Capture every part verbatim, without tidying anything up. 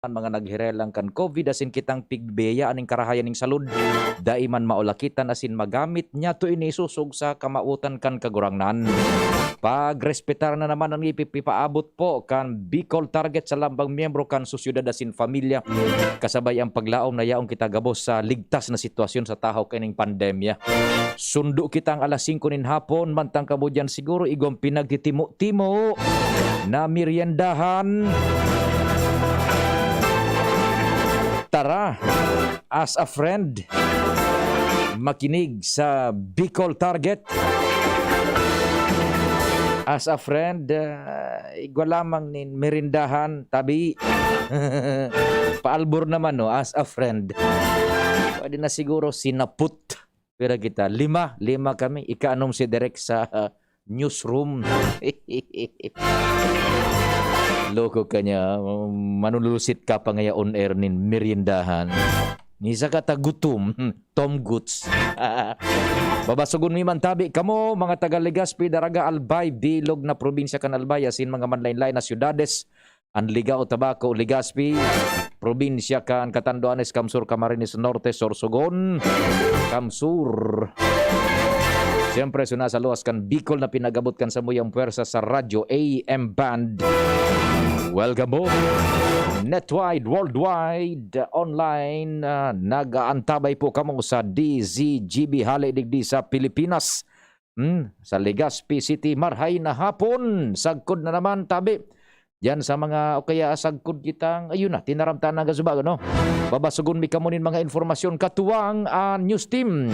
an mga nagherelang kan COVID asin kitang pigbiyayaan nin karahayan nin salud, dai man maulakitan asin magamit niya to ini isosog sa kamawotan kan Kagurangnan. Pagrespetar na naman an ipipipaabot po kan Bicol Target sa lambang miyembro kan sosyedad asin pamilya, kasabay ang paglaom na yaon kita gabos sa ligtas na sitwasyon sa tahaw kaining pandemya. Sundo kita ang alas singko nin hapon, mantang kamo diyan siguro igwang pinagtitimo-timo na meryendahan. Tara, as a friend, makinig sa Bicol Target. As a friend, ah, igwa lamang nin meryendahan, tabi. Paalbor naman, no, as a friend. Pwede na siguro sinaput. Pira kita? Lima. Lima kami. Ikaanom si Direk sa, ah, newsroom. Loko ka niya. Manululusit ka pa ngaya on air nin meryendahan. Ni saka ta gutom. Tom Goods. Babasogon mi man tabi kamo, mga taga Legazpi, Daraga, Albay, bilog na probinsya kan Albay, asin mga manlain-lain na syudades. An Ligao, Tabaco, Legazpi, probinsya kan Catanduanes, Camsur, Camarines Norte, Sorsogon, Camsur. Siyempre, suna sa luwas kan Bicol na pinagabot kan samuyang pwersa sa radyo A M band. Welcome po. Netwide, worldwide, online, ah, nag-aantabay po kamo sa D Z G B hale digdi sa Pilipinas. Hmm, sa Legazpi City, marhay na hapon. Sagkod na naman, tabi. Diyan sa mga, o kaya sagkod kitang, ayun na, tinaram ta na gasubago, no? Babasogon mi kamo nin mga informasyon, katuwang an news team.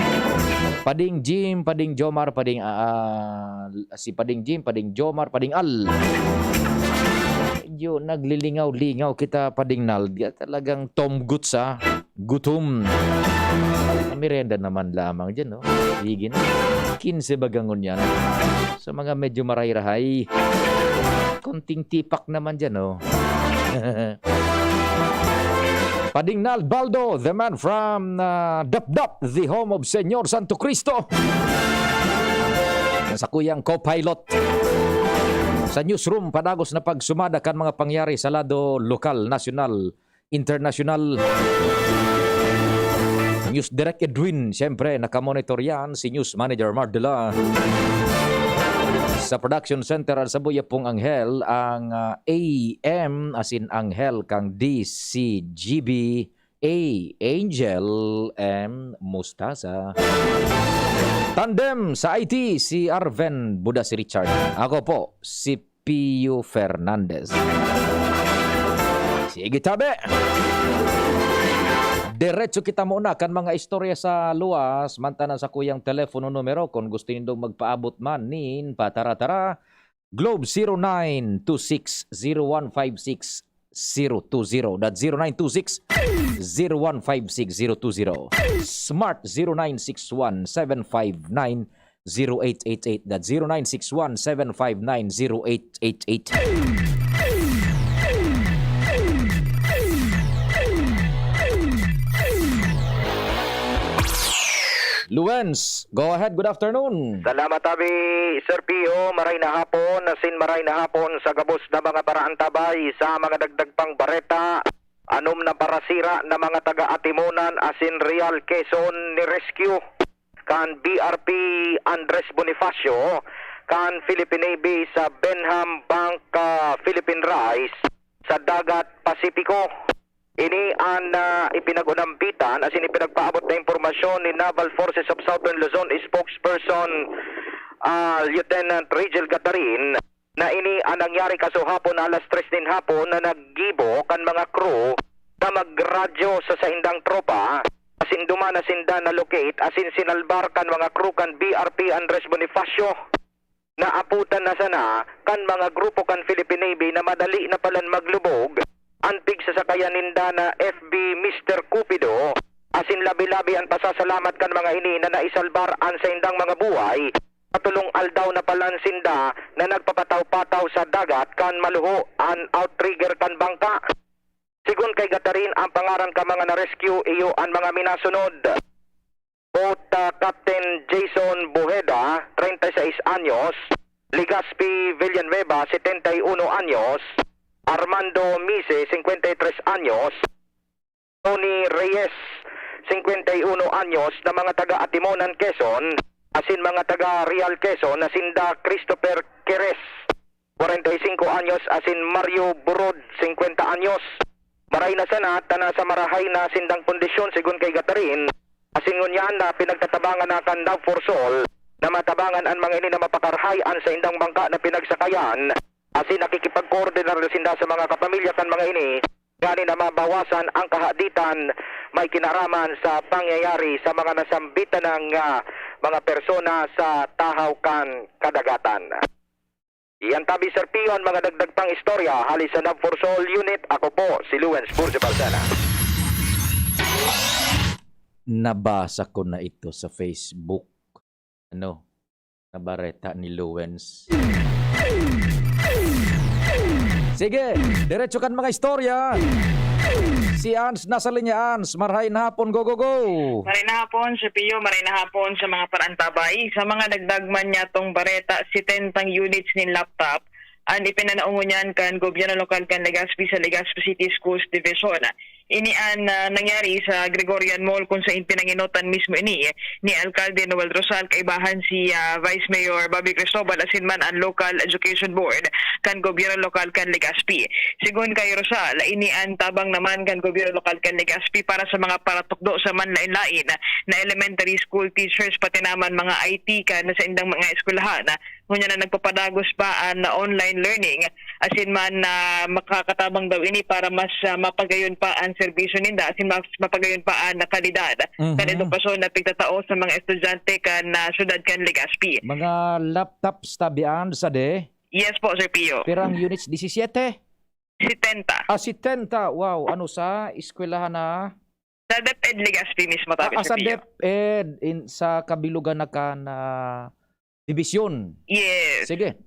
Pading Jim, Pading Jomar, Pading, ah, si Pading Jim, Pading Jomar, Pading Al. Medyo naglilingaw-lingaw kita, Pading Nal. Talagang Tom Goods, ah. Gutom. Merienda naman lamang diyan, no? Sige na. Kinse baga ngunyan. Sa mga medyo marahay-rahay, konting tipak naman diyan, no? Pading Nal Baldo, the man from, ah, Dapdap, the home of Señor Santo Cristo. Sa kuyang co-pilot. Sa newsroom, padagos na pagsumada kan mga pangyari sa lado lokal, nasyonal, internasyonal. News Direk Edwin, siyempre, nakamonitor yan si News Manager Mardela. Sa production center, an sabuya pong anghel, ang, ah, A M, asin anghel kang D C G B, A Angel M Mustasa. Tandem sa I T, si Arven Buda, si Richard. Ako po, si Pio Fernandez. Sige, tabi! Diretso kita muna kan mga istorya sa luwas, mantanan sa kuyang telepono numero, kun gusto nindong magpaabot man nin patara-tara, Globe zero nine two six zero one five six zero two zero. That's zero nine two six zero one five six zero two zero. Smart zero nine six one seven five nine zero eight eight eight. That's zero nine six one seven five nine zero eight eight eight. Luens, go ahead, good afternoon. Salamat, Abi. Sir Pio, maray na hapon, asin maray na hapon sa gabos na mga paraantabay sa mga dagdag pang bareta. Anom na parasira na mga taga-Atimonan asin Real Quezon ni-rescue kan B R P Andres Bonifacio kan Philippine Navy sa Benham Bank, ah, Philippine Rice sa Dagat Pasipiko. Ini an, ah, ipinag-unampitan asin ipinagpaabot na impormasyon ni Naval Forces of Southern Luzon spokesperson, ah, Lieutenant Rigel Gatarin, na ini an nangyari kasuhapon na alas tres nin hapon na naggibo kan mga crew na magradyo sa saindang tropa, asin duman na sinda na-locate asin sinalbar kan mga crew kan B R P Andres Bonifacio. Naaputan na sana kan mga grupo kan Philippine Navy na madali na palan maglubog an pigsasakayan ninda na F B Mister Cupido, asin labi-labi an pasasalamat kan mga ini na naisalbar an saindang mga buhay. Katulong aldaw na palan sinda na nagpapataw-pataw sa dagat kan maluho an outrigger kan bangka. Sigon kay Gatarin, ang pangaran kan mga na-rescue iyo an mga minasunod. Boat, ah, Captain Jason Bojeda, treinta y seis anyos, Legazpi Villanueva, setenta y uno anyos, Armando Mise, singkwenta y tres anyos, Tony Reyes, singkwenta y uno anyos, na mga taga Atimonan, Quezon, asin mga taga Real, Quezon, na sinda Christopher Queres, kwarenta y singko anyos, asin Mario Burod, singkwenta anyos. Maray na sana ta nasa marahay na sindang kondisyon, sigon kay Gatarin, asin ngunyan na pinagtatabangan na kan Love for Soul na matabangan an mga ini na mapakarahay an saindang bangka na pinagsakayan, asin nakikipagkoordinar na sinda sa mga kapamilya kan mga ini, ngani na mabawasan ang kahaditan may kinaraman sa pangyayari sa mga nasambitan ng, ah, mga persona sa tahaw kan kadagatan. Iyan tabi, Sir Pio, ang mga dagdag pang istorya hali sa Love for Soul Unit. Ako po si Lawrence Burjo Barcena. Nabasa ko na ito sa Facebook. Ano? Na bareta ni Lawrence. Sige, diretso kan mga istorya. Si Ans nasa linya. Ans, marhay na hapon, go, go, go! Maray na hapon, Sir Pio, maray na hapon sa mga parantabay. Sa mga dagdag man niyatong bareta, setenta units nin laptop an ipinanaong ngunyan kan gobyerno lokal kan Legazpi sa Legazpi City Schools Division. Ini an, ah, nangyari sa Gregorian Mall, kung sain pinangenotan mismo ini ni Alkalde Noel Rosal, kaibahan si, ah, Vice Mayor Bobby Cristobal, asin man an Local Education Board kan gobyerno lokal kan Legazpi. Sigon kay Rosal, ini an tabang naman kan gobyerno lokal kan Legazpi para sa mga paratukdo sa manlaen-laen na elementary school teachers, pati naman mga I T kan saindang mga eskwelahan. Ngunyan na nagpapadagos pa an online learning, asin man na makakatabang daw ini para mas, ah, mapagayon pa an serbisyo ninda, asin mas mapagayon pa an kalidad Mhm. kan edukasyon na pigtatao sa mga estudyante kan, ah, syudad kan Legazpi. Mga laptops tabi an sa de? Yes po, Sir Pio. Pirang units? Disisyete? Setenta. Ah, setenta. Wow. Ano, sa eskwelahan na? Sa DepEd Legazpi mismo, tabi, Ah, ah, Sir sa Pio. DepEd, in, sa kabilugan na kan, ah, dibisyon. Yes. Sige.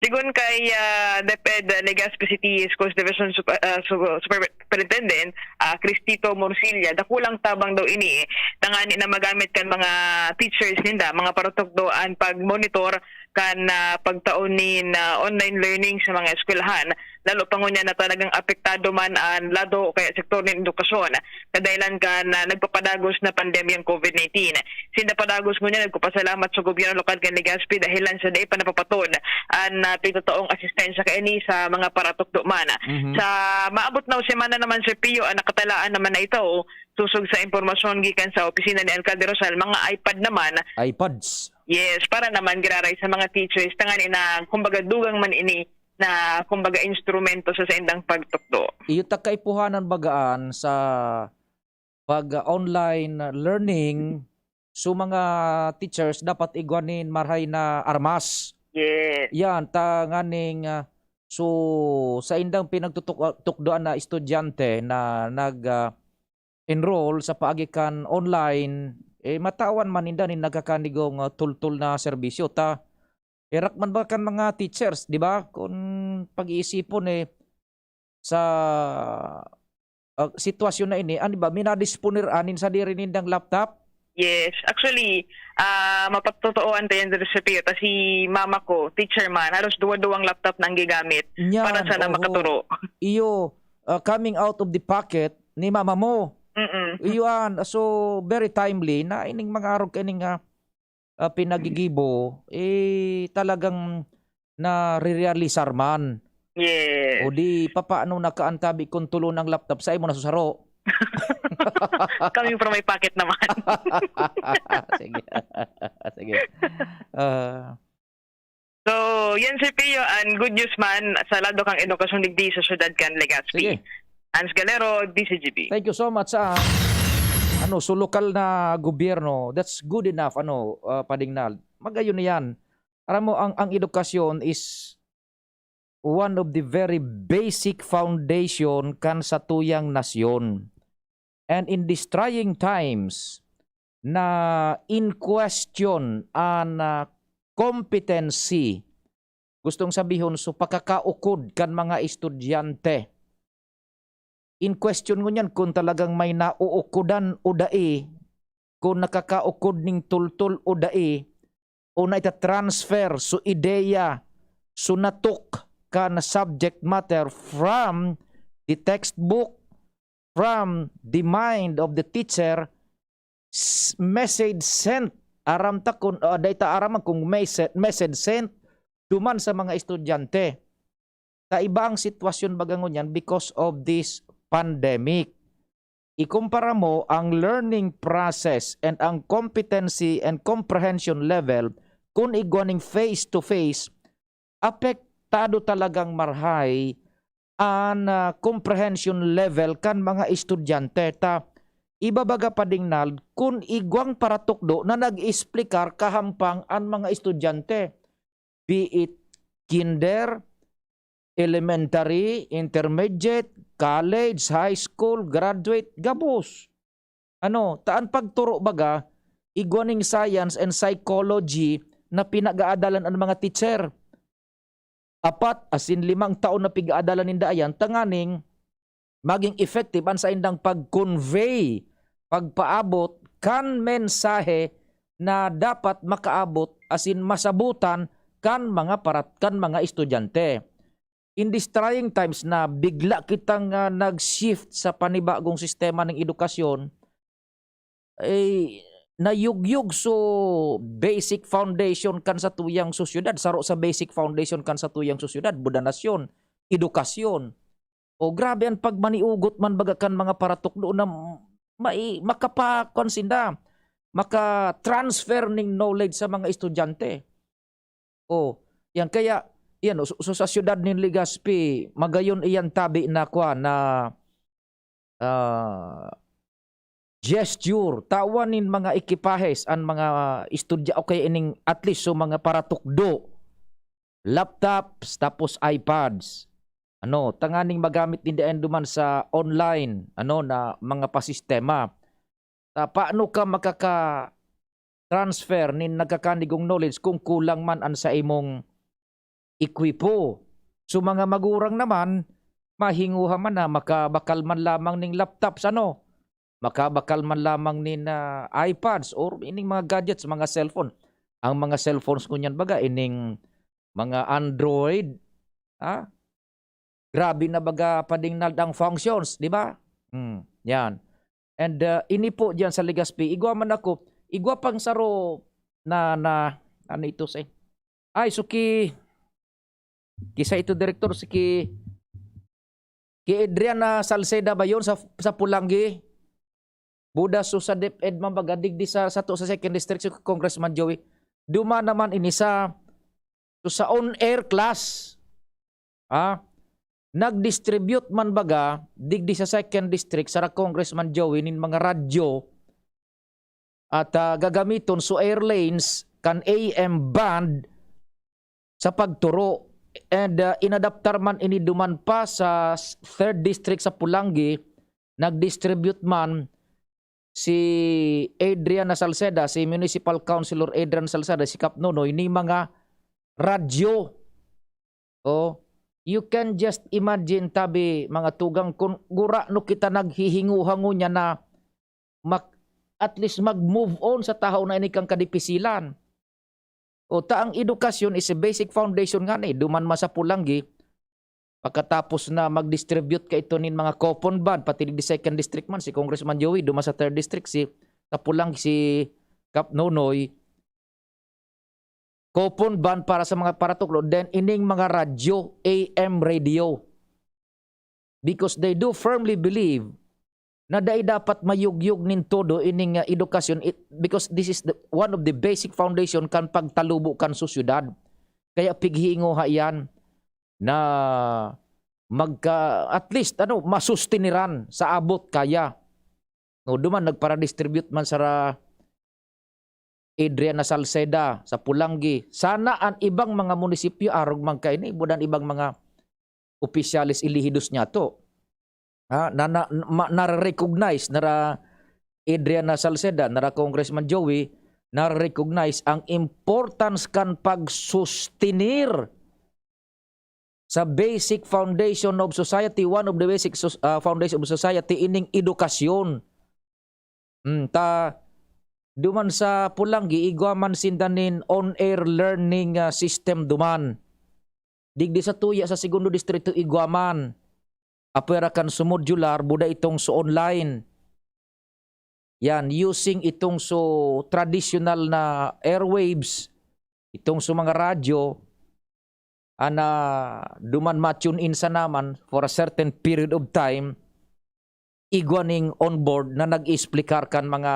Sigon kay, ah, DepEd Legazpi City Schools Division Sup-, ah, Su-, Superintendent, ah, Cristito Morcilla, dakulang tabang daw ini, tangani na magamit kan mga teachers ninda, mga paratukdo, an pag-monitor kan, ah, pagtao nin, ah, online learning sa mga eskwelahan. Lalo pa ngunyan na talagang apektado man an lado o kaya sektor nin edukasyon, kadahilan kan, ah, nagpapadagos na pandemyang COVID nineteen. Sinda padagos ngunyan nagpapasalamat sa gobyerno lokal kan Legazpi dahilan sa dai pa napapatod an, ah, pigtataong asistensya kaini sa mga paratukdo man. Mhm. Sa maabot na semana naman, Sir Pio, an nakatalaan naman na ito, sosog sa impormasyon gikan sa opisina ni Alkalde Rosal, mga iPad naman. iPads. Yes, para naman giraray sa mga teachers, tangani na, kumbaga, dugang man ini na, kumbaga, instrumento sa saindang pagtukdo. Iyo ta kaipuhanan bagaan sa pag-online learning, so mga teachers dapat igwa nin marhay na armas. Yes. Yan, tanganing, ah, so, saindang pinagtutuk-, tukdoan na estudyante na nag, ah, enroll sa paagi kan online, eh, matawan man ninda nin nagkakanigong, ah, tultol na serbisyo. Ta, herak man ba kan mga teachers, di ba? Kun pag-iisipon, eh, sa, ah, sitwasyon na ini, ano ba, minadisponer anin sadiri nindang laptop? Yes. Actually, ah, mapatotoohan ta yan, Sir Pio, ta si mama ko, teacher man, halos duwa-duwang laptop na ang gigamit Nyan, para sana oho. makaturo. Iyo, ah, coming out of the pocket ni mama mo. Mm-mm. Iyan, so, very timely na ining mga arog kaining, ah, ah, pinagigibo, eh, talagang nare-realisar man. Yes. O di, papaano na kaantabi kung tulo ng laptop sa imo na susaro? Coming from my pocket naman. Sige. Sige. Ah. So, yan, Sir Pio, and good news man sa lado kang edukasyon digdi sa syudad kan Legazpi. Sige. Hans Galero, D C G B. Thank you so much, ah. Ano, so lokal na gobyerno, that's good enough, ano, ah, Padingnal. Magayon na yan. Alam mo, ang, ang edukasyon is one of the very basic foundation kan satuyang nasyon. And in these trying times, na in question an, ah, competency, gustong sabihon, so pakakaukod kan mga estudyante. In question ngunyan kung talagang may nauukodan o dai, kung nakakaukod ning tultol o dai, o naita-transfer so ideya, so natok kan subject matter from the textbook, from the mind of the teacher, s- message sent, aram ta kun, ah, dai ta aram kung message, message sent duman sa mga estudyante. Ta iba ang sitwasyon baga ngunyan because of this pandemic. Ikumpara mo ang learning process and ang competency and comprehension level kun igwa ning face to face, apektado talagang marhay an, ah, comprehension level kan mga estudyante. Ta iba baga, Pading Nald, kun igwang paratukdo na nag-explicar kahampang an mga estudyante, be it kinder, elementary, intermediate, college, high school, graduate, gabos. Ano, ta an pagturo baga, igwa ning science and psychology na pinag-aadalan an mga teacher. Apat asin limang taon na pig-aadalan ninda ayan tanganing maging effective an saindang pag-convey, pagpaabot kan mensahe na dapat makaabot asin masabutan kan mga parat-, kan mga estudyante. In these trying times na bigla kitang, ah, nag-shift sa panibagong sistema ning edukasyon, eh, nayugyog so basic foundation kan satuyang sosyedad. Saro sa basic foundation kan satuyang sosyedad, buda nasyon, edukasyon. O grabe an pagmaniugot man baga kan mga paratukdo na m-, mai-, makapa-, kwan sinda, maka-transfer ning knowledge sa mga estudyante. O, yan. Kaya, yan, so, so sa siyudad nin Legazpi, magayon iyan tabi na, kwan, na, ah, gesture. Tawan nin mga ekipahes an mga estudya-, o kaya ining, at least, so mga paratukdo, laptops, tapos iPads. Ano, tanganing magamit ninda yan duman sa online, ano, na mga pasistema. Ta paano ka makaka-transfer nin nagkakanigong knowledge kung kulang man an sa imong ekwipo? So, mga magurang naman, mahinguha man na makabakal man lamang ning laptops, ano? Makabakal man lamang nin, ah, iPads or ining mga gadgets, mga cellphone. Ang mga cellphones ngunyan baga, ining mga Android, ha? Grabe na baga, Pading Nald, ang functions, di ba? Hmm, yan. And, uh, ini po diyan sa Legazpi, igwa man ako, igwa pang saro na, na, ano ito, say? Ay, so ki, kisa ito, direktor, si ki, ki Adriana Salceda ba yun sa, sa Pulanggi? Buda so sa DepEd man baga, digdi sa, sato sa second district, si Congressman Joey. Duma naman ini sa, so sa on-air class. Ah, nag-distribute man baga, digdi sa second district, sara Congressman Joey, nin mga radyo at, ah, gagamiton so air lanes kan A M band sa pagturo. And, ah, inadaptar man ini duman pa sa s-, third district sa Pulanggi, nag-distribute man si Adriana Salceda, si Municipal Councilor Adrian Salceda, si Kap Nonoy, ni mga radyo. Oh, you can just imagine, tabi, mga tugang, kun gurano kita naghihinguha ngunyan na mak-, at least mag-move on sa tahaw na ini kan kadipisilan. O, ta ang edukasyon is a basic foundation nga ni, duman man sa Pulanggi, pagkatapos na mag-distribute ka ito nin mga coupon bond, pati di second district man, si Congressman Joey, duman sa third district, si, sa Pulanggi, si Kap Nonoy, coupon bond para sa mga paratukdo, then ining mga radyo, A M radio. Because they do firmly believe na dai dapat mayugyog nin todo ining, ah, edukasyon, it, because this is the, one of the basic foundation kan pagtalubo kan sosyedad. Kaya pighihinguha iyan na magka, at least, ano, masustiniran sa abot kaya. No, duman nagpara-distribute man sara Adriana Salceda sa Pulanggi. Sana an ibang mga munisipyo arog man kaini, buda an ibang mga opisyales elehidos niyato. Ha, na, na, ma-, nare-recognize nara Adriana Salceda, nara Congressman Joey, nare-recognize ang importance kan pagsustenir sa basic foundation of society, one of the basic sus-, ah, foundation of society, ining edukasyon. Hmm, ta, duman sa Pulanggi, igwa man sinda nin on-air learning, ah, system duman. Digdi sa tuya sa Segundo Distrito, igwa man. Apwera kan so modular, buda itong so online. Yan, using itong so traditional na airwaves, itong so mga radyo, ana duman ma-tune in sana man for a certain period of time, igwa ning onboard na nag-explicar kan mga,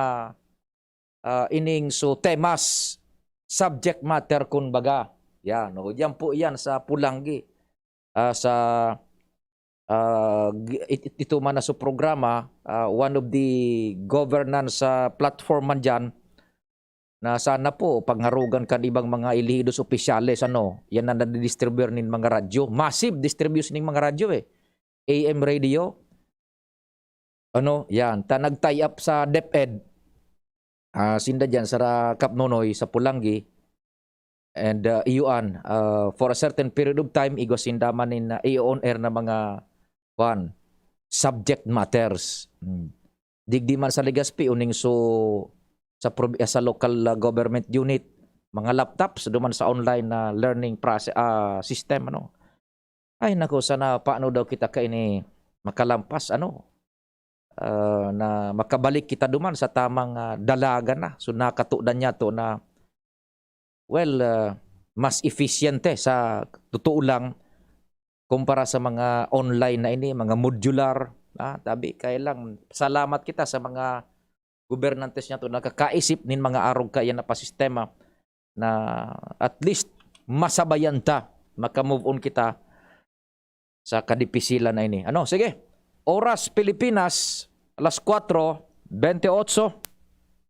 ah, ining so temas, subject matter kun baga. Yan, o, diyan po yan sa Polangui. Ah, sa, ah, gi-, it-, it-, ito man na so programa, ah, one of the governance, ah, platform man diyan, na sana po pagharugan kan ibang mga elehidos opisyales, ano, yan na nadidistribuer nin mga radyo. Massive distribution nin mga radyo, eh. A M radio. Ano, yan. Ta nag-tie up sa DepEd. Ah, sinda diyan sa Ra-, Cap Nonoy, sa Polangui. And, ah, iyuan, ah, for a certain period of time, igwa sinda man nin, ah, i-on air na mga, kuwan, subject matters. Hmm. Digdi man sa Legazpi, uning so, sa prob-, sa local, ah, government unit, mga laptops, duman sa online na learning process, ah, system, ano. Ay, naku, sana paano daw kita kaini makalampas, ano, ah, na makabalik kita duman sa tamang, ah, dalagan na. So, nakatudan niya to na, well, ah, mas efficiente sa totoo lang kumpara sa mga online na ini, mga modular, ah, tabi, kaya lang, salamat kita sa mga gobernantes niya to, nakakaisip nin mga arog kaya na pasistema na at least masabayan ta, maka-move on kita sa kadipisilan na ini. Ano, sige. Oras Pilipinas, alas kwatro bente otso.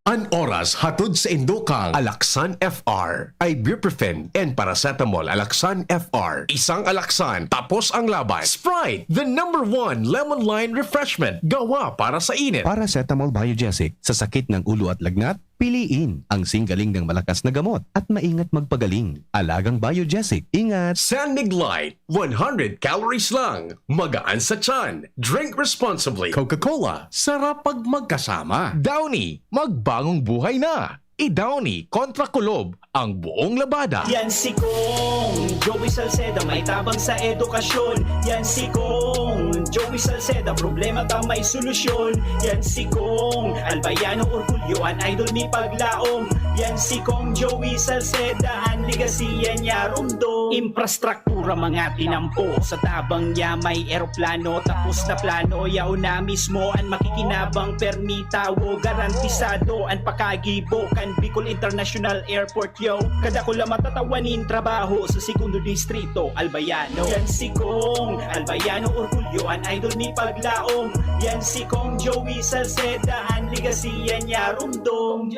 An oras hatod sa indokang Alaxan F R, ibuprofen and paracetamol Alaxan F R. Isang Alaxan, tapos ang laban. Sprite, the number one lemon lime refreshment, gawa para sa init. Paracetamol Biogesic, sa sakit ng ulo at lagnat, piliin ang singgaling ng malakas na gamot at maingat magpagaling. Alagang Biogesic, ingat! San Mig Light, one hundred calories lang, magaan sa tiyan. Drink responsibly. Coca-Cola, sarap pag magkasama. Downy, magbagong buhay na. I-Downy kontra kulob ang buong labada. Yan si Kong Joey Salceda, may tabang sa edukasyon. Yan si Kong Joey Salceda, problema ta may solusyon. Yan si Kong Albayano Orgulyo, an idol mi paglaom. Yan si Kong Joey Salceda, an legacy yan niya rumdom. Infrastructure Pura mga tinampo sa tabang niya may eroplano. Tapos na plano, yaon na mismo an makikinabang. Permi tawo, garantisado an pakagibo kan Bicol International Airport, yo. Kadakula matatawa nin trabaho sa segundo distrito, Albayano. Yan si Kong Albayano, orgulyo an idol ni paglaom. Yan si Kong Joey Salceda, an legacy yan niya rumdom.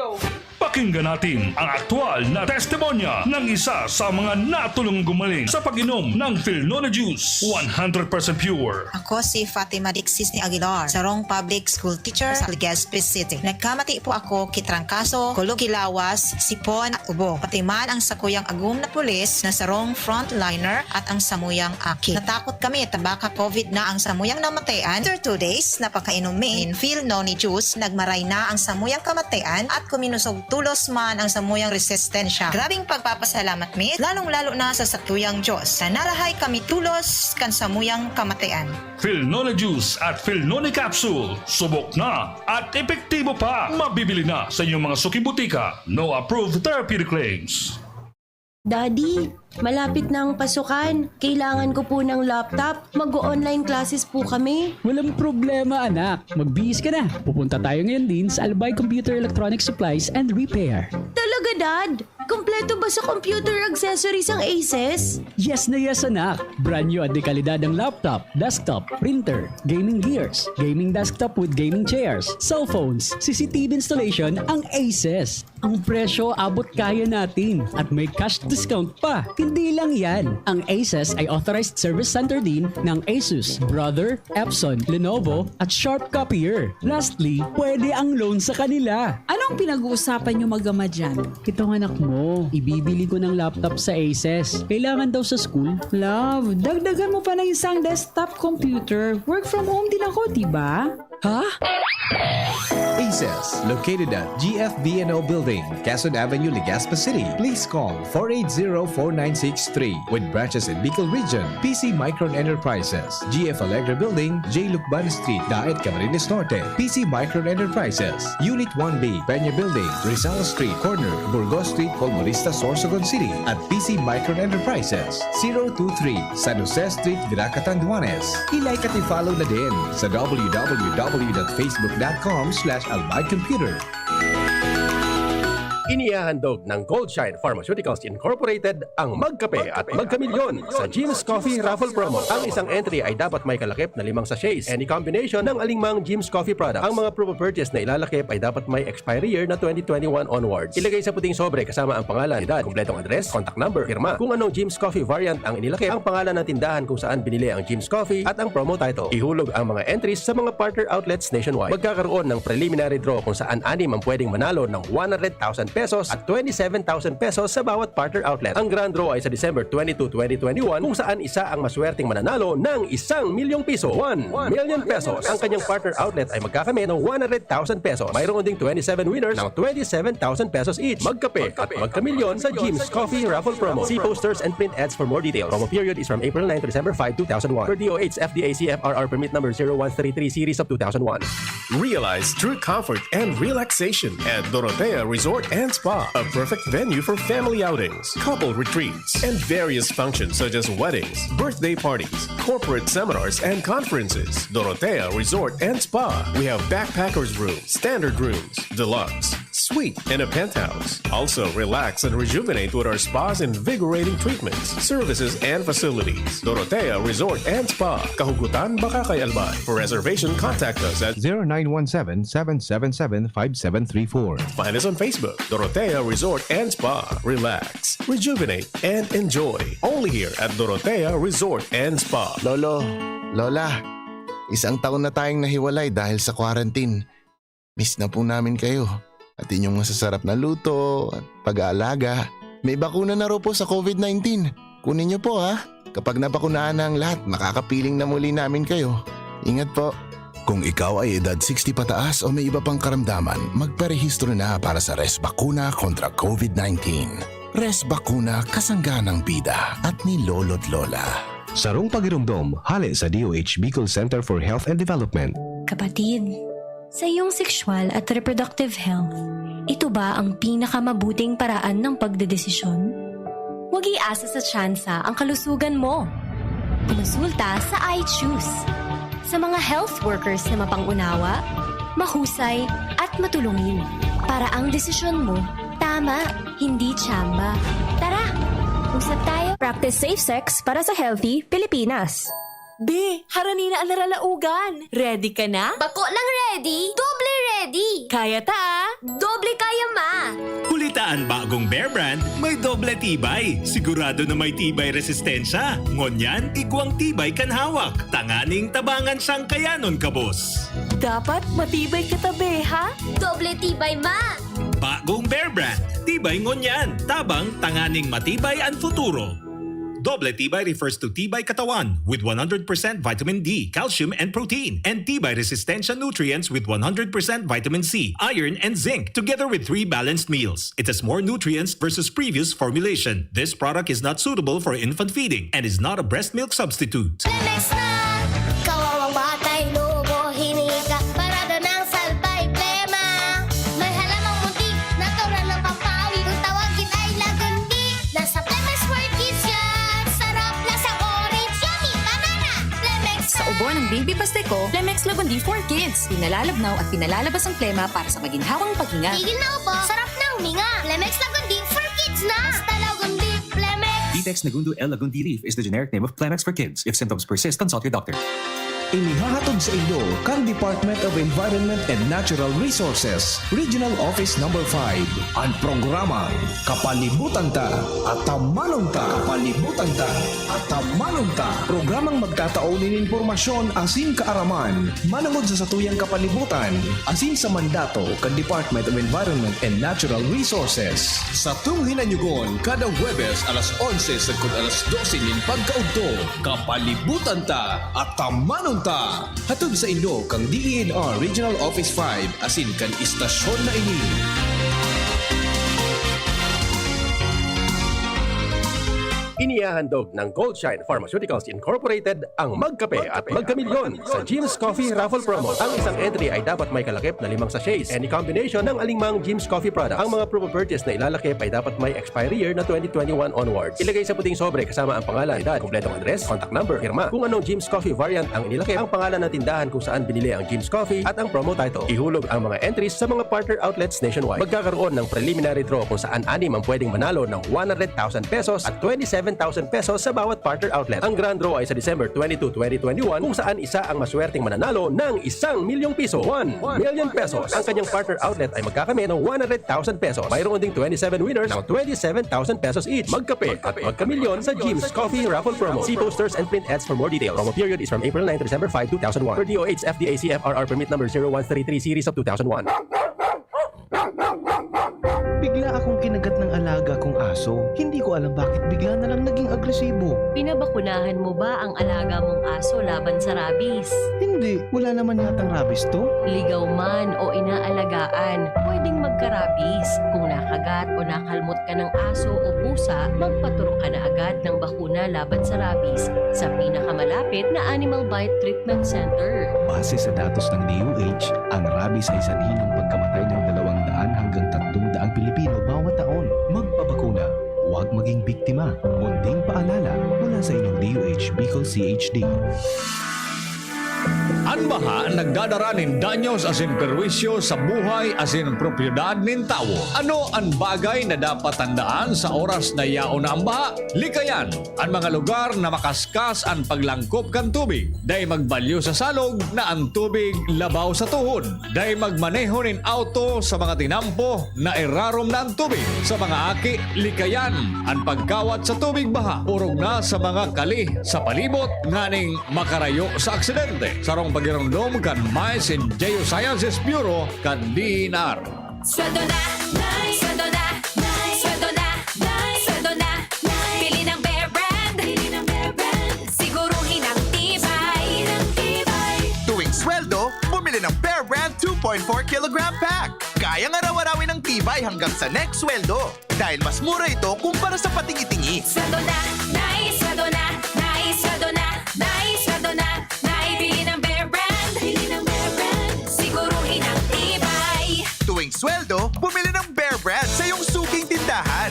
Pakinggan natin ang aktual na testimonya ng isa sa mga natulong gumaling sa pag-inom ng Filnone Juice, one hundred percent pure. Ako si Fatima Dixis ni Aguilar, sarong public school teacher sa Legazpi City. Nagkamati po ako ki trangkaso, kulog ki lawas, sipon at ubo. Pati man ang sakuyang agom na pulis na sarong frontliner at ang samuyang aki. Natakot kami ta baka COVID na ang samuyang namatayan. After two days na pagkainom mi nin Filnone Juice, nagmaray na ang samuyang kamatayan at kuminusog tulos man ang samuyang resistensya. Grabing pagpapasalamat mi, lalong-lalo na sa satuyang Diyos, na narahay kami tulos kan samuyang kamatayan. Filnone Juice at Filnone Capsule. Subok na at epektibo pa. Mabibili na sa inyong mga suking butika. No approved therapeutic claims. Daddy, malapit na ang pasukan. Kailangan ko po ng laptop. Mag-o-online classes po kami. Walang problema, anak. Magbihis ka na. Pupunta tayo ngayon din sa Albay Computer Electronic Supplies and Repair. Talaga, Dad? Kompleto ba sa computer accessories ang Asus? Yes na yes, anak. Brand new at dekalidad ang laptop, desktop, printer, gaming gears, gaming desktop with gaming chairs, cellphones, C C T V installation ang Asus. Ang presyo abot kaya natin at may cash discount pa. Hindi lang yan. Ang Asus ay authorized service center din ng Asus, Brother, Epson, Lenovo at Sharp Copier. Lastly, pwede ang loan sa kanila. Anong pinag-uusapan niyo mag-ama dyan? Itong anak mo, ibibili ko ng laptop sa Asus. Kailangan daw sa school. Love, dagdagan mo pa ng isang desktop computer. Work from home din ako, di ba? Ha? Asus Located at G F B N O Building, Quezon Avenue, Legazpi City. Please call four eight zero, four nine six three. With branches in Bicol Region, P C Micron Enterprises, G F Alegre Building, J Lucban Street, Daet, Camarines Norte, P C Micron Enterprises, Unit one B, Peña Building, Rizal Street, corner Burgos Street, Colmonista, Sorsogon City, at P C Micron Enterprises, zero two three, San Jose Street, Virac, Catanduanes. I-like at i-follow na din sa w w w dot facebook dot com slash albay computer. Inihahandog ng Goldshine Pharmaceuticals Incorporated ang Magkape at Magkamilyon sa Jim's Coffee Raffle Promo. Ang isang entry ay dapat may kalakip na limang sachets. Any combination ng aling mang Jim's Coffee product. Ang mga proof of purchase na ilalakip ay dapat may expiry year na twenty twenty-one onwards. Ilagay sa puting sobre kasama ang pangalan, edad, kompletong address, contact number, pirma. Kung anong Jim's Coffee variant ang inilakip, ang pangalan ng tindahan kung saan binili ang Jim's Coffee at ang promo title. Ihulog ang mga entries sa mga partner outlets nationwide. Magkakaroon ng preliminary draw kung saan anim ang pwedeng manalo ng one hundred thousand pesos at twenty-seven thousand pesos sa bawat partner outlet. Ang grand draw ay sa December twenty-two, twenty twenty-one, kung saan isa ang maswerteng mananalo ng isang milyong piso, one million pesos. Ang kanyang partner outlet ay magkakamit ng one hundred thousand pesos. Mayroon ding twenty-seven winners ng twenty-seven thousand pesos each. Magkape at magkamilyon sa Jim's Coffee Raffle Promo. See posters and print ads for more details. Promo period is from April nine to December five, two thousand one. Per D O H F D A C F R R permit number zero one three three series of two thousand one. Realize true comfort and relaxation at Dorotea Resort and Spa, a perfect venue for family outings, couple retreats, and various functions such as weddings, birthday parties, corporate seminars, and conferences. Dorotea Resort and Spa. We have backpackers room, standard rooms, deluxe, suite, and a penthouse. Also, relax and rejuvenate with our spa's invigorating treatments, services, and facilities. Dorotea Resort and Spa, Kahugutan, Bacacay, Albay. For reservation, contact us at zero nine one seven, seven seven seven, five seven three four. Find us on Facebook, Dorotea Resort and Spa. Relax, rejuvenate, and enjoy. Only here at Dorotea Resort and Spa. Lolo, Lola, isang taon na tayong nahiwalay dahil sa quarantine. Miss na po namin kayo. At inyong masasarap na luto at pag-aalaga. May bakuna na raw po sa COVID nineteen. Kunin niyo po ha. Kapag nabakunahan na ang lahat, makakapiling na muli namin kayo. Ingat po. Kung ikaw ay edad sixty pataas o may iba pang karamdaman, magparehistro na para sa Res Bakuna kontra COVID nineteen. Res Bakuna, kasangga ng bida at ni Lolo't Lola. Sarong pagiromdom, hale sa D O H Bicol Center for Health and Development. Kapatid, sa iyong sexual at reproductive health, ito ba ang pinakamabuting paraan ng pagdedesisyon? Huwag iasa sa tsansa ang kalusugan mo. Kumonsulta sa I Choose. Sa mga health workers na mapang-unawa, mahusay, at matulungin. Para ang desisyon mo, tama, hindi tsamba. Tara, usap tayo. Practice safe sex para sa healthy Pilipinas. Be, harani na an naralaogan. Ready ka na? Bako lang ready, doble ready. Kaya ta, ah. Doble kaya, ma. Huli ta an bagong Bear Brand may doble tibay. Sigurado na may tibay resistensya. Ngunyan, igwang tibay kan hawak. Tanganing tabangan siyang kayanon kabos. Dapat matibay ka ta, be, ha? Doble tibay, ma. Bagong Bear Brand. Tibay ngunyan. Tabang tanganing matibay an futuro. Doble tibay refers to tibay katawan with one hundred percent vitamin D, calcium, and protein, and tibay resistensya nutrients with one hundred percent vitamin C, iron, and zinc, together with three balanced meals. It has more nutrients versus previous formulation. This product is not suitable for infant feeding and is not a breast milk substitute. Lemex na! Kawawang batay, lobo, hinika, parada ng salbay, plema. May halamang muntik, natural ng pampawi. Kung tawagin ay lagundi, nasa Lemex for Kids yan. Sarap, lasang orange, yummy, banana. Lemex Sa ubo ng baby pasteko, Lemex Lagundi for Kids. Pinalalabnaw at pinalalabas ang plema para sa maginhawang paghinga. Tigil na ubo, sarap na huminga. Lemex Lagundi for Kids na. Basta Lagundi, Lemex. Vitex Nagundo L Lagundi Leaf is the generic name of Clemex for Kids. If symptoms persist, consult your doctor. Inihahatod sa inyo kan Department of Environment and Natural Resources, Regional Office Number five, an programang Kapalibutan Ta, Atamanon Ta. Kapalibutan Ta, Atamanon Ta. Programang magtatao nin impormasyon asin kaaraman manongod sa satuyang kapalibutan asin sa mandato kan Department of Environment and Natural Resources. Satong hinanyugon kada Huwebes alas onse sagkod alas dose nin pagkaudto. Kapalibutan Ta, Atamanon Ta, hatod saindo kan D E N R Regional Office five asin kan istasyon na ini. Inihahandog ng Goldshine Pharmaceuticals Incorporated ang Magkape at Magkamilyon sa Jim's Coffee Raffle Promo. Ang isang entry ay dapat may kalakip na limang sachets, any combination ng alingmang Jim's Coffee product. Ang mga proof of purchase na ilalakip ay dapat may expiry year na twenty twenty-one onwards. Ilagay sa puting sobre kasama ang pangalan, edad, kompletong address, contact number, pirma. Kung anong Jim's Coffee variant ang inilakip, ang pangalan ng tindahan kung saan binili ang Jim's Coffee at ang promo title. Ihulog ang mga entries sa mga partner outlets nationwide. Magkakaroon ng preliminary draw kung saan anim ang pwedeng manalo ng one hundred thousand pesos at twenty-seven thousand pesos sa bawat partner outlet. Ang grand draw ay sa December twenty-two, twenty twenty-one, kung saan isa ang maswerteng mananalo ng isang milyong piso, one million pesos. Ang kanyang partner outlet ay magkakamit ng one hundred thousand pesos. Mayroon ding twenty-seven winners ng twenty-seven thousand pesos each. Magkape at magkamilyon sa Jim's Coffee Raffle Promo. See posters and print ads for more details. Promo period is from April nine to December five, two thousand one. Per D O H F D A C F R R permit number zero one three three series of two thousand one. Bigla akong kinagat ng alaga kong aso. Hindi ko alam bakit bigla na lang naging agresibo. Pinabakunahan mo ba ang alaga mong aso laban sa rabies? Hindi, wala naman yatang rabies to. Ligaw man o inaalagaan, pwedeng magka-rabies. Kung nakagat o nakalmot ka ng aso o pusa, magpaturok ka na agad ng bakuna laban sa rabies sa pinakamalapit na Animal Bite Treatment Center. Base sa datos ng D O H, ang rabies ay sanhi ng pagkamatay ng dalawang daan hanggang tatlong daang Pilipino bawat taon. Magpabakuna, huwag maging biktima. Munting paalala mula sa inyong D O H Bicol C H D. An baha nagdadara nin danyos asin perwisyo sa buhay asin propiedad nin tawo. Ano an bagay na dapat tandaan sa oras na yaon na an baha? Likayan an mga lugar na makaskas an paglangkop kan tubig. Dai magbalyo sa salog na an tubig labaw sa tuhod. Dai magmaneho nin auto sa mga tinampo na irarom na an tubig. Sa mga aki, likayan an pagkawat sa tubig baha, orog na sa mga kali sa palibot nganing makarayo sa aksidente. Sarong pagiromdom kan Mines and Geosciences Bureau kan D E N R. Sweldo na, Nay! Sweldo na, Nay! Sweldo na, Nay! Sweldo na, Nay! Bili ng Bear Brand! Bili ng Bear Brand! Siguruhin ang tibay! Ng tibay! Tuwing sweldo, bumili ng Bear Brand two point four kilogram pack. Kayang araw-arawin ang tibay hanggang sa next sweldo. Dahil mas mura ito kumpara sa patingi-tingi. Sweldo na, Nay! Sweldo na, Nay! Sweldo na, Nay! Sweldo na, Nay! Bili ng Bear Brand! Bili ng Bear Brand! Siguruhin ang tibay! Tuwing sweldo, bumili ng Bear Brand sa iyong suking tindahan.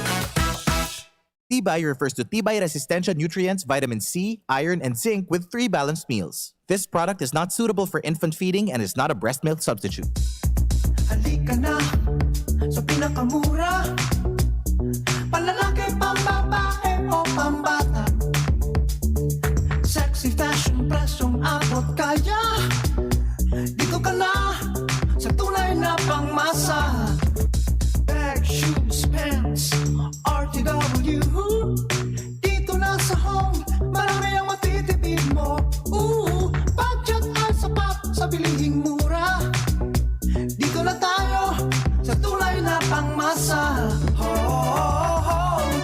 Tibay refers to tibay resistensya nutrients, vitamin C, iron, and zinc with three balanced meals. This product is not suitable for infant feeding and is not a breast milk substitute. Halika na sa pinakamura. Panlalaki, pambabae o pambata. Sexy fashion, presyong abot kaya. Dito ka na sa tunay na pangmasa. Bag, shoes, pants, R T W. Dito na sa Home, marami ang matitipid mo. Ooh, budget ay sapat sa bilihing mura. Dito na tayo sa tunay na pangmasa. Home,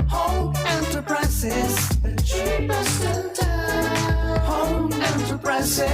Home Enterprises, the cheapest in town. Home Enterprises.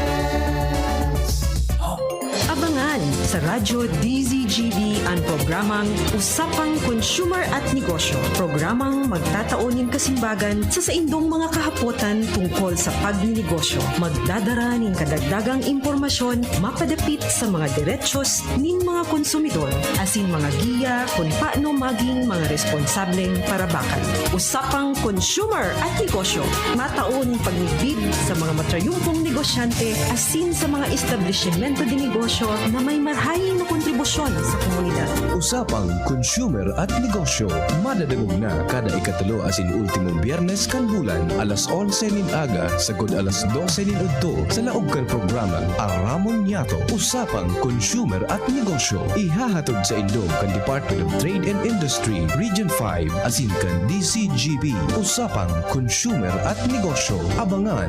Home. Abangan sa Radyo D Z G B an programang Usapang Consumer at Negosyo. Programang magtatao nin kasimbagan sa saindong mga kahapotan tungkol sa pagninegosyo. Magdadara nin kadagdagang impormasyon mapadapit sa mga derechos nin mga konsumidor, asin mga giya kun paano maging mga responsableng parabakan. Usapang Consumer at Negosyo, matao nin pagmidbid sa mga matrayumpong negosyante asin sa mga establisimento de negosyo na may marahay na kontribusyon sa komunidad. Usapang Consumer at Negosyo, madadangog na kada ikatulo asin ultimong Biyernes kan bulan, alas onse nin aga sagkod alas dose nin udto, sa laog kan programang Aramon Niyato, Usapang Consumer at Negosyo. Ihahatod saindo kan Department of Trade and Industry, Region five, asin kan D Z G B, Usapang Consumer at Negosyo. Abangan!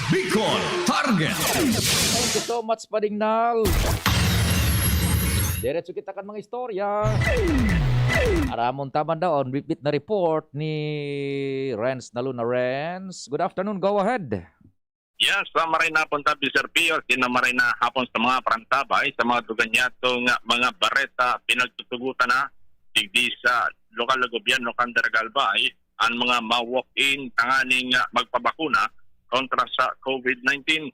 Bicol Target. Thank you so much, Padingnal. Diretso kita kan mga istorya. Aramon ta man daw an bitbit na report ni Renz Naluna. Renz, good afternoon. Go ahead. Yes, sa maray na hapon tabi, Sir Pio, asin na maray na hapon sa mga parantabay, sa mga duganyato nga mga bareta, pinagtutugutan na digdi sa lokal na gobyerno kan Daraga Albay, ang mga ma-walk-in tanganing, ah, magpabakuna kontra sa COVID nineteen.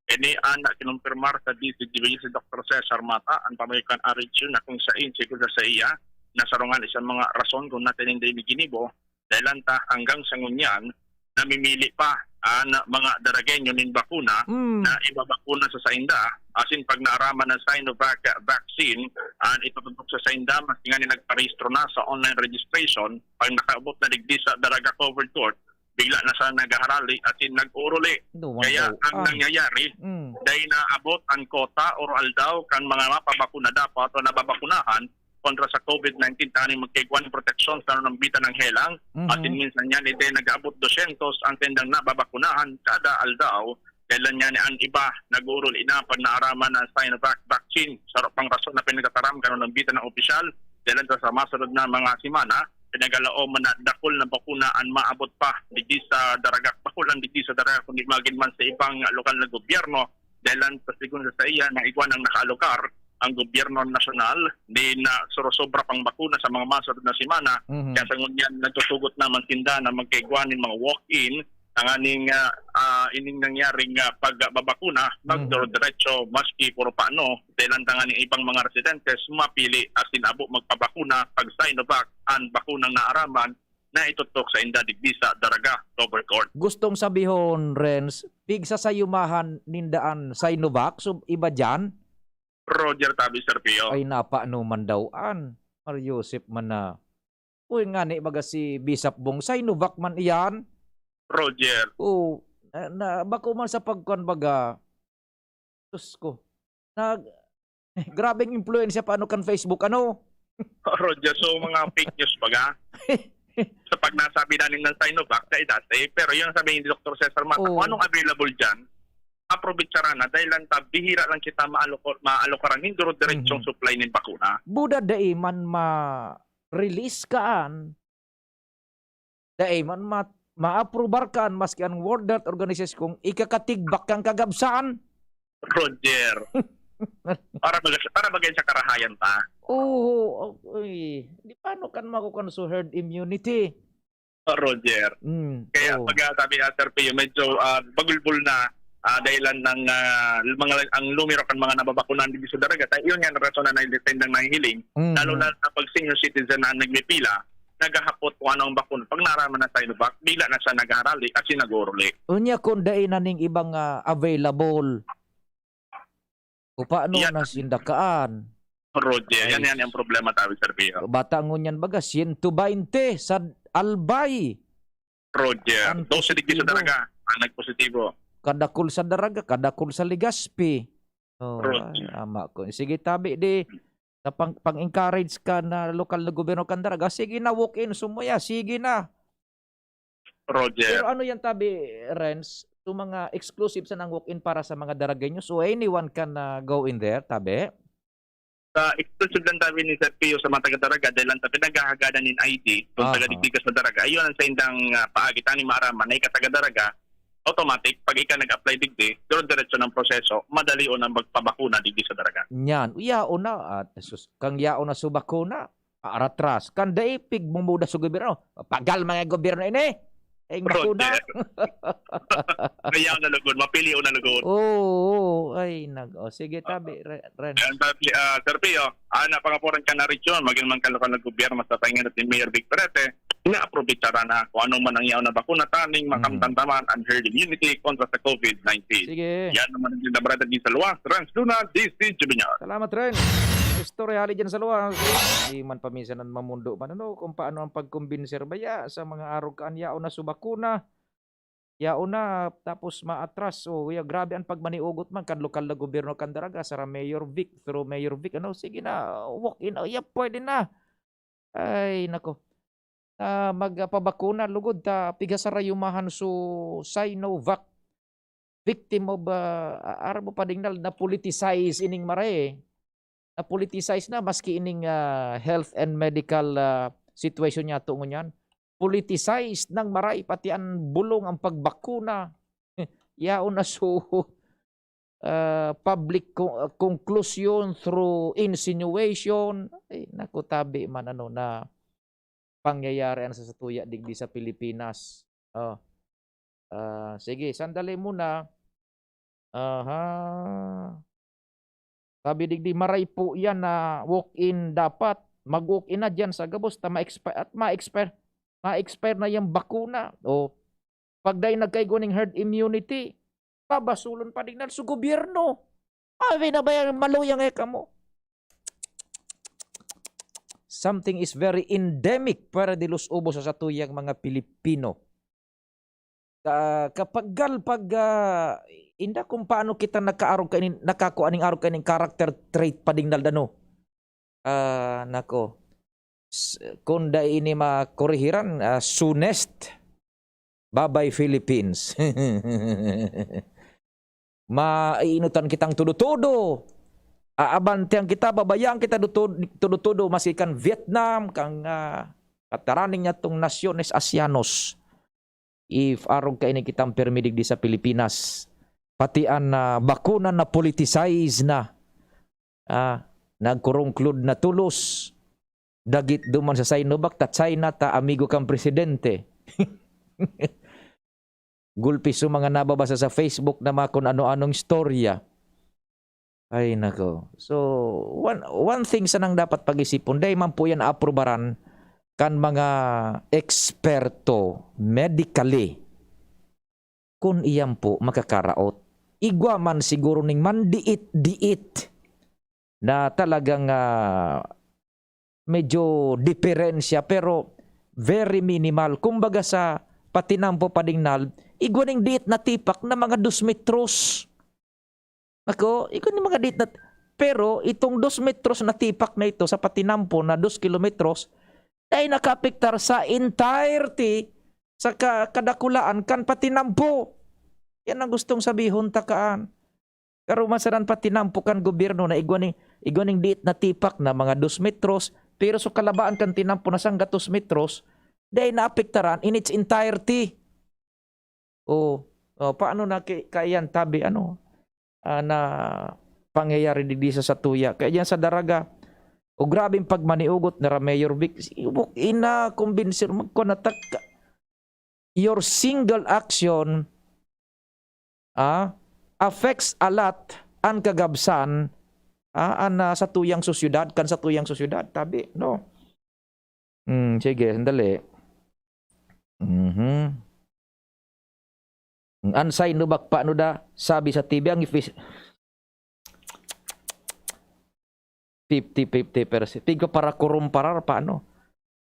Ini ang kinumpirmar sa D C G B si Doktor Cesar Mata, ang pamayo kan R H U, na kung sain, sigon sa saiya, nasarungan isang mga rason kung natin hindi ginibo, dahil lang ta hanggang sa ngunyan, namimili pa ang mga Daragueño nin bakuna Mm. na ibabakuna sa sainda. Asin pag naaraman ang Sinovac vaccine, ang itututok sa sainda, mas nga ni nagparehistro na sa online registration, pag nakaabot na digdi sa Daraga Covered Court, bigla na sa naghaharali asin nag-uuruli. Duman Kaya daw, ang ah. nangyayari, Mm. dahil naabot ang kota or aldaw kan mga mapabakuna dapat o nababakunahan, kontra sa COVID nineteen, tanganing magkaigwa nin proteksyon sa nanumbitan ng helang. Mhm. Asin minsan yan, ide nag-aabot dosyentos ang tendang nababakunahan kada aldaw. Kailan yan, ang iba, nag-uuruli na pag naaraman ang Sinovac vaccine. Saro pang rason na pinagtataram kan nanumbitan ng opisyal, dahil sa, sa masunod na mga semana, pinagalaom na dakul na bakuna ang maabot pa digdi sa Daraga, bakul ang digdi sa Daraga, kundi magin man sa ibang lokal na gobyerno, dahil sa sigon sa saiya na igwa nang nakaalokar ang gobyerno nasyonal, di na surosobra pang bakuna sa mga masunod na semana. Mhm. Kaya sa ngunyan, nagtutugot naman sinda na magkaigwa nin mga walk-in, tanganing, ah, ah, ining nangyaring, ah, pagbabakuna, Mhm. magdoro-diretso, maski puro paano, dahil ang tanganing ibang mga residentes mapili asin abo magpabakuna pag Sinovac ang bakunang naaraman na itutok sa inda digdi sa Daraga, Covered Court. Gustong sabihon, Renz, pigsasayumahan ninda an Sinovac, so iba diyan? Roger tabi, Sir Pio. Ay, napaano man daw an? Mar Joseph man na. Uy, ngani baga si Bisap Bong, Sinovac man iyan? Roger. Oo, na, na, bako man sa pagkuan baga. Diyos ko. Nag-, grabeng impluwensya pa ano kan Facebook, ano? Roger, so mga fake news baga? Sa pag nasabi na nin Sinovac, sa edad, eh, pero yung sabi ni Doktor Cesar Mata, Oo. kung anong available dyan, aprobetsaran na dahil lang ta, bihira lang kita maaloko-, maalokaran nin duro-diretsong Mhm. supply nin bakuna. Buda dai man ma-release kaan, dai man ma-, maaprubar kaan, maski ang World Health Organization kung ikakatigbak kan kagabsaan. Roger. Para baga-, para baga sa karahayan ta. Oo, oy. Di paano kan makukuan sa herd immunity? Roger. Mm, Kaya oo. pag, ah, sabi, ah, Sir Pio, medyo, ah, bagulbol na, ah, dahilan ng, ah, mga, ang numero kan mga nababakunahan dito sa Daraga. Tayo yun nga, ang rason na nag-defend ang nahihiling. Mm. Lalo na sa pag senior citizen na nagmipila, naghahapot kung ano ang bakuna. Pag naraman na Sinovac, bigla na siya nagharali at siya nag-uuruli. Unya kung dai na ning ibang, ah, available, o paano Yan. na sindakaan? Roger, yan, Ay. yan ang problema tabi, Sir Pio. Bata ngunyan baga, siyento baynte sa Albay. Roger, Ang dose digdi sa positibo. Daraga, ang nagpositibo. Kadakul sa Daraga, kadakul sa Legazpi. Oh, Roger. ay, ama ko. Sige, tabi, di, sa pang, pang-encourage ka na lokal na gobyerno kan Daraga, sige na, walk in, sumuya, sige na. Roger. Pero ano yan, tabi, Renz? Yung mga exclusive sa nang walk-in para sa mga Daragueños? So anyone can, ah, go in there, tabi? Sa exclusive lang tabi ni Sir Pio sa mga taga-Daraga, dahil lang sa pinaghahagadan nin I D, kung Aha. taga-digdi ka sa Daraga, ayun ang sa indang, ah, paagi, tani maaraman na ika taga-Daraga, automatic, pag ika nag-apply digdi, dire-diretso ng proseso, madali o na magpabakuna digdi sa Daraga. Yan. Uya, una, at sus, kang yaon na subakuna, aratras. Kan dai pigmumuda sa gobyerno. Pagal mga gobyerno ini. Ay, bakuna. Roger. Kaya na lugod, mapili o na lugod. Oo, oo. Ay, nag-, o, sige, tabi, Re-, Ren. Ayan, tabi, ah, Sir Pio, ah, napangapuran ka na rin yun. Maging man ka lokal na gobyerno sa tanginat ni Mayor Vic Perete, na-approbetsara na kung ano man ang yaon na bakuna, taning Mm. makamtan ta man ang herd immunity kontra sa COVID nineteen. Sige. Yan naman ang ginabarata din sa luwas. Renz Luna, D C Juvenal. Salamat, Ren. Istorya hali dyan sa luwas. Di man paminsan ang mamundo man, ano, kung paano ang pagkumbinser baya sa mga arog kaan, yaon na subakuna, yaon na, tapos maatras. O, ya, grabe ang pagmaniugot man kan lokal na gobyerno kan Daraga, sara Mayor Vic, through Mayor Vic, ano, sige na, walk in, oh, ya, pwede na. Ay, nako. Ah, magpabakuna, lugod ta, pigasarayumahan su Sinovac. Victim of, ah, a-, aram mo pa ding na, na-politicize ining mare. Na-politicize na, maski ining, ah, health and medical, ah, situation niya to ngunyan. Politicized nang maray, pati ang bulong, ang pagbakuna. yaon na so, ah, public co-, ah, conclusion through insinuation. Ay, naku, tabi man ano na pangyayari an sa satuya digdi sa Pilipinas. Oh. Ah, sige, sandali muna. Aha. Sabi digdi, "Maray po yan na walk-in dapat. Mag-walk-in na diyan sa gabos ta ma-expi-, at ma-expire, ma-expire na yang bakuna." O, pag dai nagkaigwa ning herd immunity, babasulon pa digdi sa gobyerno. Ay, na ba yan? Maluyang eh kamo. Something is very endemic, pwera de los ubos sa satuyang mga Pilipino. Ka-, kapag gal-, pag, ah, inda kung paano kita nakaarog kaini, nakakua ning arog kaining character trait pa ding naldano. Ah, nako. S-, kung dai ini makurihiran, ah, soonest, bye-bye Philippines. Maiinutan kitang todo-todo. Aabantihan kita, babayaan kita duto-, todo-todo, maski kan Vietnam, kan, ah, kataraning niya tong nasyones Asianos. If arog kaini kitang pirmi digdi sa Pilipinas, pati an, ah, bakuna na-politicize na. Ah, nagkurungklod na tolos. Dagit duman sa Sinovac, ta China ta amigo kan presidente. Gulpi so mga nababasa sa Facebook na mga kun ano-anong istorya. Ay, nako. So, one, one thing sanang dapat pag-isipon, dai man po yan aprobaran kan mga eksperto medically kun iyan po makakaraot. Igwa man siguro ning mandiit-diit na talagang, ah, medyo diferensya, pero very minimal. Kumbaga sa patinampo pa ding nald, igwa ning diit na tipak na mga dos metros. Nako, igwa ning mga diit na, pero itong dos metros na tipak na ito sa patinampo na dos kilometros, dai nakaapektar sa entirety sa ka-, kadakulaan kan patinampo. Yan ang gustong sabihon ta kaan. Karumasaran patinampo kan gobyerno na igwa ning, igwa ning diit na tipak na mga dos metros, pero so kalabaan kan tinampo na sanggatos metros, dai naapektaran in its entirety. O, o, paano na ki-, kaiyan tabi, ano, ah, na pangyayari digdi sa satuya? Kaya diyan sa Daraga, o, grabeng pagmaniugot na ra Mayor Vic. Ibok ina, kumbinsil, magkuha na ta ka-, your single action, ah, affects a lot an kagabsan, ah, an, ah, satuyang sosyedad, kan satuyang sosyedad, tabi, no? Hmm, sige, sandali. Mhm. An Sinovac pa, ano da, sabi sa T V, ang effic-, fifty fifty percent. Pigka para kurumparar pa, ano?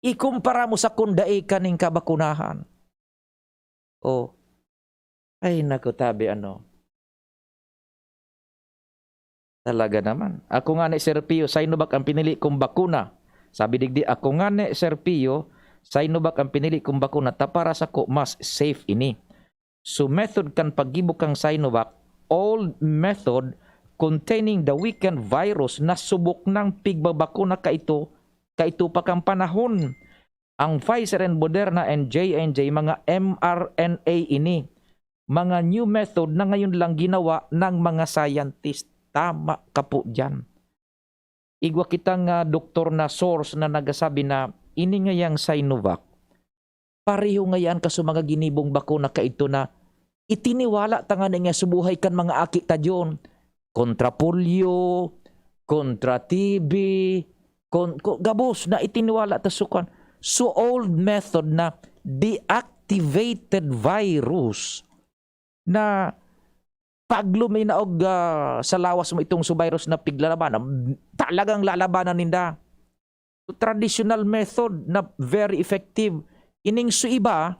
Ikumpara mo sa kung dai ka ning kabakunahan. Oh. Ay, naku, tabi, ano. Talaga naman. Ako nga ni Sir Pio, Sinovac ang pinili kong bakuna. Sabi digdi, ako nga ni Sir Pio, Sinovac ang pinili kong bakuna. Ta para sako, mas safe ini. So, method kan paggibo kan Sinovac, old method containing the weakened virus na subok nang pigbabakuna kaito, kaito pa kan panahon. Ang Pfizer and Moderna and J and J, mga M R N A ini. Mga new method na ngayon lang ginawa ng mga scientist. Tama ka po diyan. Igwa kitang, ah, doktor na source na nagsasabi na ini ngayang Sinovac, pareho ngayaan ka sa mga ginibong bakuna kaidto na itiniwala ta ngani nga subuhay kan mga aki ta diyon. Kontra polio, kontra T B, kon-, ko-, gabos na itiniwala ta sukan. So old method na deactivated virus na pag luminaog, ah, sa lawas mo itong so virus na piglalabanan, talagang lalabanan ninda. So, traditional method na very effective. Ining so iba,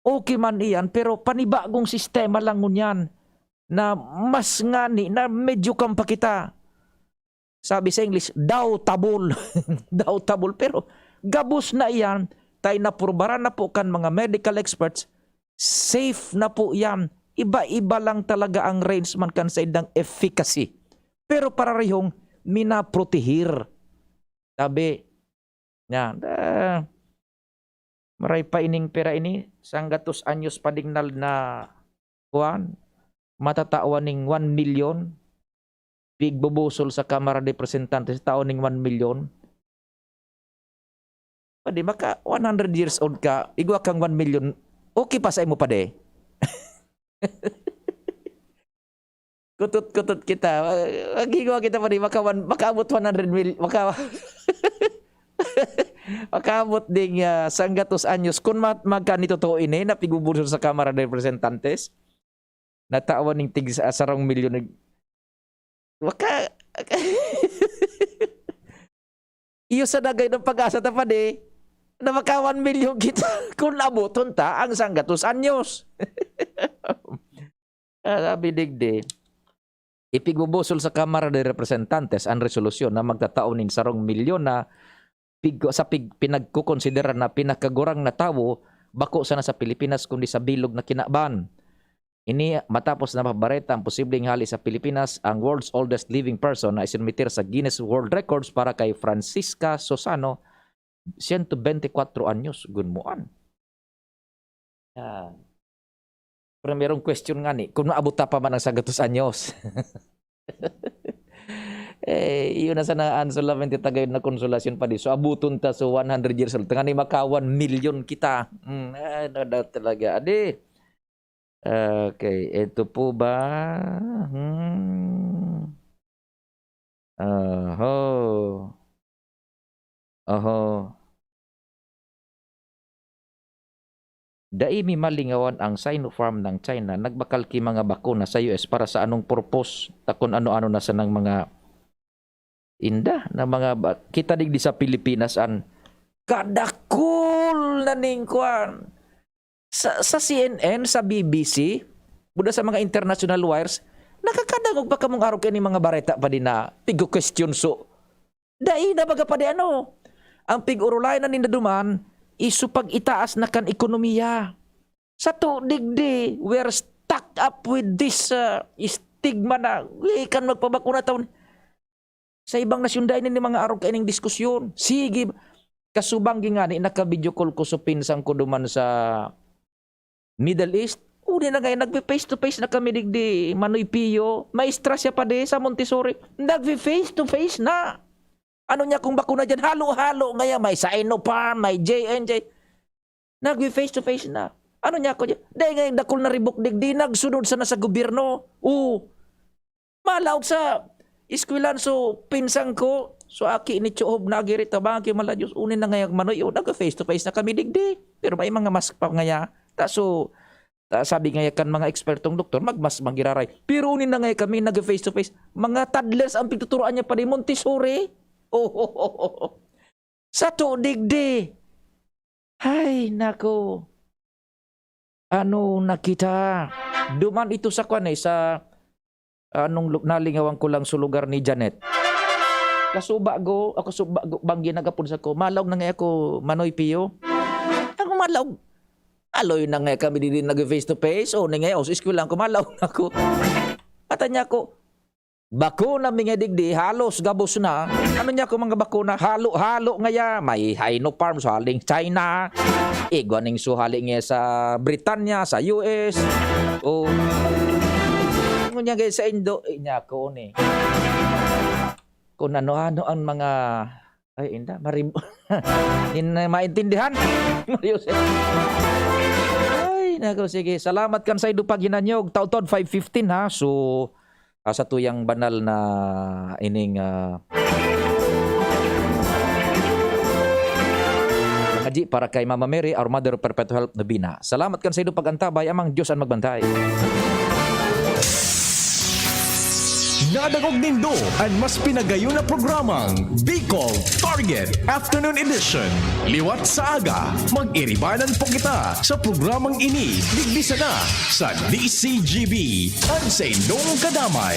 okay man iyan, pero panibagong sistema lang ngunyan na mas ngani na medyo kampakita. Sabi sa English, doubtable. Doubtable. Pero gabos na iyan, tay napurbaran na po kan mga medical experts, safe na po yan. Iba-iba lang talaga ang range man kan saindang efficacy. Pero pararehong minaprotehir. Sabi niya, ah, maray pa ining pira ini, sanggatos anyos pa ding nal-, na kuwan, matatawan ning one million, pigbubusol sa Kamara de Representantes, tao ning one million. Padi, maka one hundred years old ka, igwa kang one million, okay pa sa imo, padi? Kutot-kutot kita, maghigwa kita, padi, maka one, makaabot one hundred mil, maka-, makaabot ding, ah, sanggatos anyos. Kun ma-, magka ni totoo ini, na pigbubulso sa Kamara de Representantes, natawan ning tig sa sarong milyon nag-, maka-, iyo sa dagay ng pag-asa ta, padi, na maka one million kita kun abuton ta ang sanggatos anyos. Ah, sabi digdi, ipigbubusol sa Kamara de Representantes ang resolusyon na magtatao nin sarong milyon na pig-, sa pig-, pinagkukonsidera na pinakagurang na tawo, bako sana sa Pilipinas, kundi sa bilog na kinaban. Ini matapos na mabareta ang posibleng hali sa Pilipinas ang world's oldest living person na isinumiter sa Guinness World Records para kay Francisca Susano, siyento bente kwatro anyos, gunmoan. Yan. Primerong question nga ni, kung maabot ta pa man ang sanggatos anyos. Eh, yun na sana ang solamente tagayon na konsolasyon, padi. So, abuton ta, so, one hundred years old. Tangani maka one million kita. Hmm, ano na talaga, adi? Okay, ito po ba? Hmm. Oho. Oho. Dai mi malingawan ang Sinopharm ng China, nagbakal ki mga bakuna sa U S para sa anong purpose? Ta kun ano-ano na sanang mga inda na mga ba-, kita digdi sa Pilipinas an kadakul na ning kwan. Sa, sa C N N, sa B B C, buda sa mga international wires, nakakadangog pa kamong arog kaini mga bareta, padi, na pigko-question. So, dai na baga, padi, ano, ang pig-orolayan na ninda duman, iso pag-itaas na kan ekonomiya. Sato digdi, we're stuck up with this, uh, stigma na, "Uy, kan magpabakuna taon." Sa ibang nasyon, dai na ni mga arog kaining diskusyon. Sige, kasubang gi ngani, naka-video call ko sa pinsan ko duman sa Middle East. Uni na ngayon, nagpe-face to face na kami digdi, Manoy Pio. Maestra siya, padi, sa Montessori. Nagpe-face to face na. Ano niya kung bakuna dyan? Halo-halo ngaya. May Sinopharm, may J and J. Nagwi-face to face na. Ano niya ako dyan? Dahil nga yung dakul na ribok digdi, nagsunod sana sa gobyerno. Oo. Malaog sa eskwelahan, so, pinsan ko, so, aki ni Chohob, nagiri, tabangan ki mala Diyos, unin na ngayag manoy, o, nag-face to face na kami digdi. Pero may mga mask pa ngaya. Ta, so, ta, sabi ngaya kan mga ekspertong doktor, magmask magiraray. Pero unin na ngaya kami, nag-face to face. Mga toddlers ang pituturoan niya pa di Montessori. Oh, Sato digdi. Ay, nako. Ano na kita? Duman ito sa kwan eh, sa anong lu-, nalingawan ko lang sa lugar ni Janet. Kasuba go, ako suba go, banggi nagapon sa ko, "Malaog na nga ako, Manoy Pio." Ako, "Malaog." Aloy na nga kami dili nag-face to face. O, ni nga, o, sa eskwelahan ko, malaog na ako. Ata niya ako, Bakuna mi nga digdi, halos gabos na. Ano niya ko mga bakuna? Halo-halo ngaya. May Sinopharm, so haling China. Igwa ning so hali nga sa Britanya, sa U S. O, ngunyan kayo sa Indo, eh, niya ko ni. Kung ano-ano ang mga, ay, inda, marib-, hindi na maintindihan. Mario Jose. Ay, nako, sige. Salamat kan sa indo paghinanyog. Taudtaod five fifteen, ha. So, ah, sa tuyang banal na ining, ah, nangadyi para kay Mama Mary, Our Mother of Perpetual Help, Novena. Salamat kan sa indo pag-antabay, amang Diyos an magbantay. Nadangog nindo an mas pinagayon na programang Bicol Target Afternoon Edition. Liwat sa aga, mag-iribanan po kita sa programang ini, digdi sana sa D C G B, an sa indong kadamay.